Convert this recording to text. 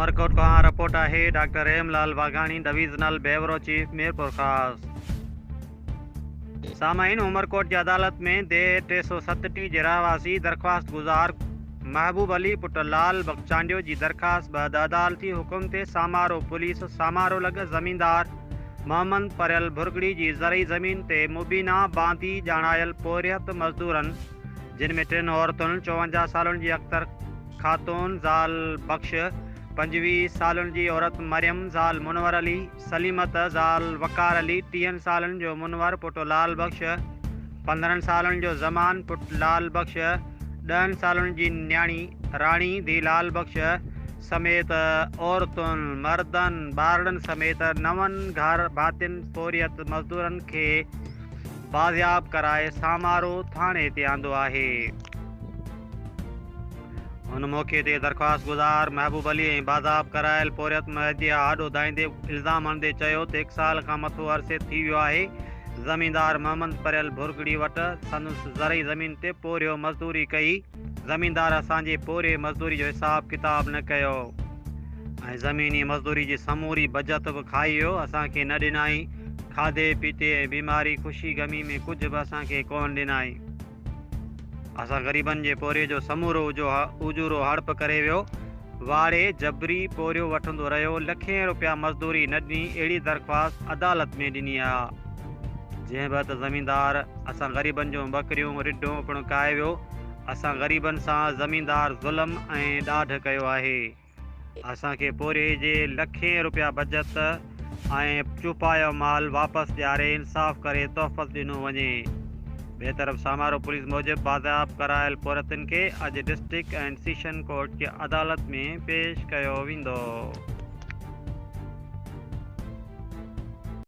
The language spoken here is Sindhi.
عمرڪوٽ کان رپورٽ آهي doctor Rahim Lal Waghani divisional bureau chief Mirpurkhas. سامعين عمرڪوٽ جي عدالت ۾ ديهه 337 جي رهواسي درخواست گذار محبوب علي پٽ لال بخش چانڊيو جي درخواست بعد عدالتي حڪم تي سامارو پوليس سامارو لڳ زميندار محمد پريل ڀرڳڙي جي زرعي زمين تي مبينا باندي ڄاڻايل پورهيت مزدورن جن ۾ ٽن عورتن 54 سالن جي اختر خاتون زال بخش، 25 سالن جي عورت مريم زال منور علي، سليمت زال وقار علي، 30 سالن جو منور پٽ لال بخش، 15 سالن جو زمان پٽ لال بخش، 10 سالن جي نياڻي راڻي ڌي لال بخش سميت عورتن، مردن، ٻارڙن سميت نون گهر ڀاتين پورهيت مزدورن کي بازياب ڪرائي سامارو ٿاڻي تي آندو آهي. ان موقعي تي درخواست گذار محبوب علي ۽ بازياب ڪرايل پورهيت مهديء آڏو دانهيندي الزام هڻندي چيو ته هڪ سال کان مٿو عرصي ٿي ويو آهي زميندار محمد پريل ڀرڳڙي وٽ سندس زرعي زمين تي پورهيو مزدوري ڪئي زميندار اسان جي پورهيي مزدوري جو حساب ڪتاب نه ڪيو ۽ زميني مزدوري جي سموري بچت به کائي ويو اسان کي نه ڏنائين کاڌي پيتي ۽ بيماري خوشي غمي ۾ ڪجهه به اسان کي ڪونه ڏنائين. اسان غريبن جي پورهيي جو سمورو اجورو هڙپ ڪري ويو. واڙي جبري پورهيو وٺندو رهيو، لکين روپيا مزدوري نه ڏني، اهڙي درخواست عدالت ۾ ڏني آ. جنهن بعد زميندار اسان غريبن جون ٻڪريون، رڍون پڻ ڪاهي ويو. اسان غريبن سان زميندار ظلم ۽ ڏاڍ ڪيو آهي. اسان کي پورهيي جي لکين روپيا بچت ۽ چوپايو مال واپس ڏياري انصاف ڪري تحفظ ڏنو وڃي. ٻئي طرف سامارو پوليس موجب بازياب ڪرايل پورهيتن کي اڄ ڊسٽرڪٽ اينڊ سيشن ڪورٽ جي عدالت ۾ پيش ڪيو ويندو.